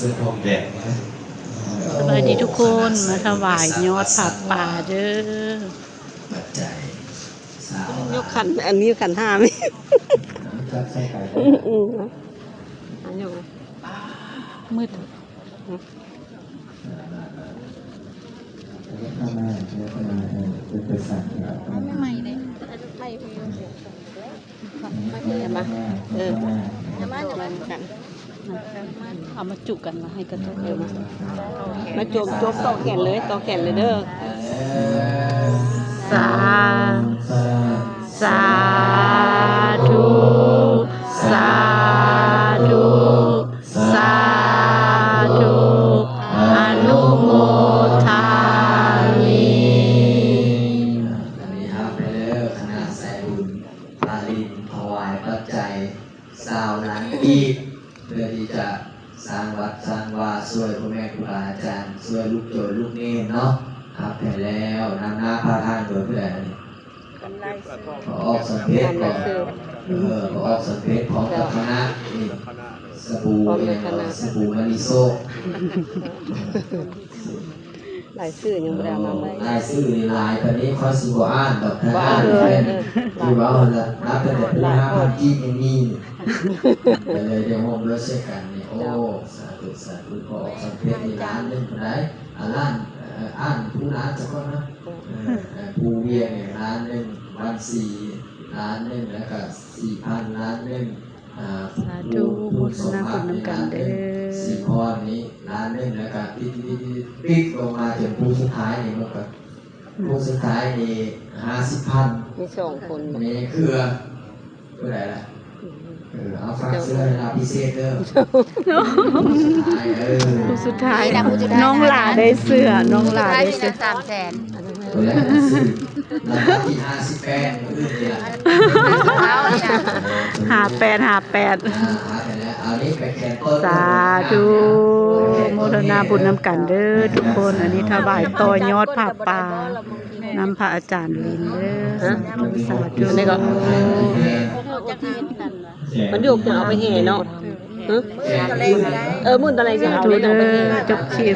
ສະບາຍດີທຸກຄົນ ມາຖວາຍຍອດຜ້າປ່າເດີ້. ຍົກຂັນ ອັນນີ້ຂັນຫ້າມີ ອືມ ອືມ ອັນນີ້ ມືດ ໃໝ່ເດ້ ເອີ ເອົາມາຈຸກັນ ມາໃຫ້ກັນ ເອີ ມາ ມາຈົມ ຈົມຕໍ່ແຂນເລີຍ ຕໍ່ແຂນເລີຍເດີ້. ສາ ສາທຸ ສາທຸ ສາທຸ ອະນຸໂມທາມິ ອັນນີ້ຮັບໄປເດີ້ ຄະນະສາຍບຸນ ປາລິນ ຖວາຍປັດໄຈຊາວລ້ານກີບ ເພື່ອທີ່ຈະສ້າງວັດສ້າງວາ ຊ່ວຍພໍ່ແມ່ຄູບາອາຈານ ຊ່ວຍລູກໂຈນລູກເນນເນາະ. ຮັບໄປແລ້ວ ນຳໜ້າພາທາງໂດຍຜູ້ໃດອັນນີ້? ພໍ່ອອກສຳເພັດບໍ? ເອີ ພໍ່ອອກສຳເພັດພ້ອມກັບຄະນະ ນີ້ ສະບູ ສະບູມະນີໂຊກ. ລາຍຊື່ຍັງບໍ່ໄດ້ເອົາມາໃໝ່ ລາຍຊື່ນີ້ຫຼາຍປານນີ້ຂ້ອຍຊິບໍ່ອ່ານດອກ ຖ້າອ່ານແມ່ນ ເອີ ຄືເວົ້າຫັ້ນລະ ນັບຕັ້ງແຕ່ປູຫ້າພັນກີບຍັງມີ ກໍເລີຍໄດ້ຮ່ວມດ້ວຍຊ່ວຍກັນນີ້. ໂອ້ ສາທຸ ສາທຸ. ພໍ່ອອກສຳເພັດນີ້ລ້ານໜຶ່ງພຸ້ນໃດ໋ ອ່າ ລ້ານ ເອີ ອ່ານຜູ້ລ້ານສາກ່ອນເນາະ ເອີ ເອີ ຜູ້ວຽງນີ້ລ້ານໜຶ່ງ ວັນສີລ້ານໜຶ່ງ ແລ້ວກໍສີພັນລ້ານໜຶ່ງ ອ່າ ສາທຸ ໂມທະນາບຸນນຳກັນເດີ້. ສີພອນນີ້ລ້ານໜຶ່ງ ແລ້ວກໍຕິດໆໆໆ ຕິດລົງມາຈົນຜູ້ສຸດທ້າຍນີ້ ມັນກໍ ຜູ້ສຸດທ້າຍນີ້ຫ້າສິບພັນ ມີສອງຄົນ ມີເຄືອ ຜູ້ໃດລະ? ເອີ ເອົາຝາກເສື້ອໃຫ້ລາວພິເສດເດີ້. ຜູ້ສຸດທ້າຍ ເອີ ຜູ້ສຸດທ້າຍ ນ້ອງຫຼ້າໄດ້ເສື້ອ ນ້ອງຫຼ້າໄດ້ເສື້ອ ສາມແສນ ຜູ້ແລກຊື້ ລາງວັນທີຫ້າສິບແປດ ມື້ອື່ນນີ້ລະ ຫ້າແປດ ຫ້າແປດ ອ່າ ເອົານີ້ໄປແຂນຕົ້ນ ສາທຸ ໂມທະນາບຸນນຳກັນເດີ້ທຸກຄົນ. ອັນນີ້ຖວາຍຕໍ່ຍອດຜ້າປ່າ ນຳພະອາຈານລິນເດີ້. ສາທຸ ສາທຸ ນີ້ກໍ ມັນຢູ່ຈະເອົາໄປແຫ່ເນາະ ຫຶ? ເອີ ມື້ຕອນແລງຈະເອົາ ສາທຸເດີ້ ຈົບຄລິບ